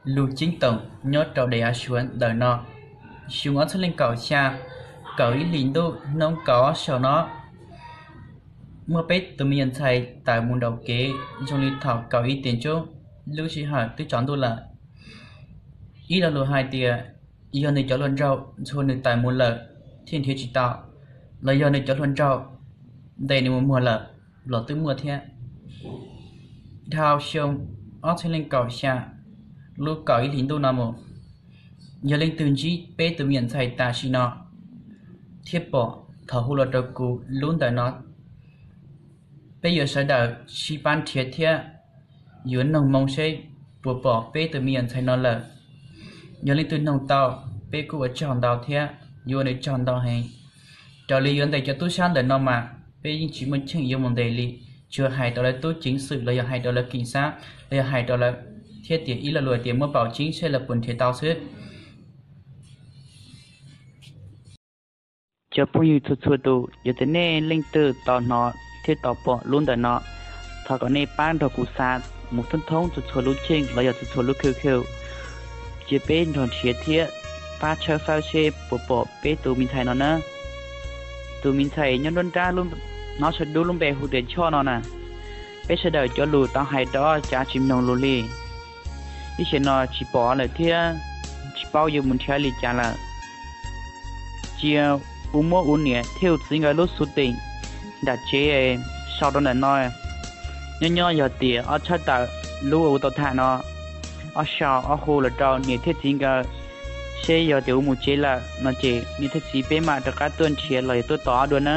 lug ceeb toom nyob rau daim av suav ntawm no. Xyoo ob txhiab leej kaum xya, kaum ib hlis ntuj hnub kaum ob saum no, muaj peb tug me nyuam ntxhais tawm mus nraum kev zoo li thaum kaum ib tiam ntsub lub sij hawm twb tsaus ntuj lawm. Ib lo lus hais tias yog nws cov hluas nraug ntxhua nws tawm mus lawm thiaj nrhiav tsis tau, los yog nws cov hluas nraug ntes nws mus muag lawm los twb muaj thiab. Dhau xyoo ob txhiab leej kaum xya lub kaum ib hlis ntuj no mus, yog leej twg ntsib peb tug me nyuam ntxhais tam sim no thiab pom, thov hu los rau kuv lub ntawm no. Peb yuav sawv daws sib pab nrhiav thiab yuav noog moo seb puas pom peb tug me nyuam ntxhais no lawm. Yog leej twg noog tau, peb kuj ua tsaug ntau thiab yuav ua nws tsaug ntau heev. Raws li yuav ntes cov tub sab ntawm no mas peb yeej tsis muaj cheem yuav mus ntes li, tsuas hais rau lawv tub ceev xwm los yog hais rau lawv keem xab los yog hais rau lawv thiab tias ib lo lus tias muab paum ceeb seb lawv puas nrhiav tau xwb. Cov phooj ywg txhua txhua tus, yog tias nej leej twg tau hnov thiab tau pom lub ntawm no, thov kom nej pab nrog kuv xa mus thoob thoob txhua txhua lub cheej los yog txhua txhua lub khw khw, cia peb nrog nrhiav thiab pab tshawb fawb seb puas pom peb tus me ntxhais no na. Tus me ntxhais nyob nruab nrab hnab saw dub lub npe hu tias Choj no na, peb sawv daws cov lus tau hais rau cav tsis mloog lus li. Ib xyem no tsis pom lawm thiab tsis paub yuav mus nrhiav li cas lawm. Cia u muab u niam thiab u txiv nkawd lub xu teem nram tsev sau rau ntawm no. Nyob nyob yog tias ob tshawb tawm lub uas u tau tham no, ob sau ob hu los rau niam thiab txiv nkawd, seb yog tias u mus tsev lawm no ces niam thiab txiv peb mam rov qab tuaj nrhiav los yog tuaj tos ob dua na.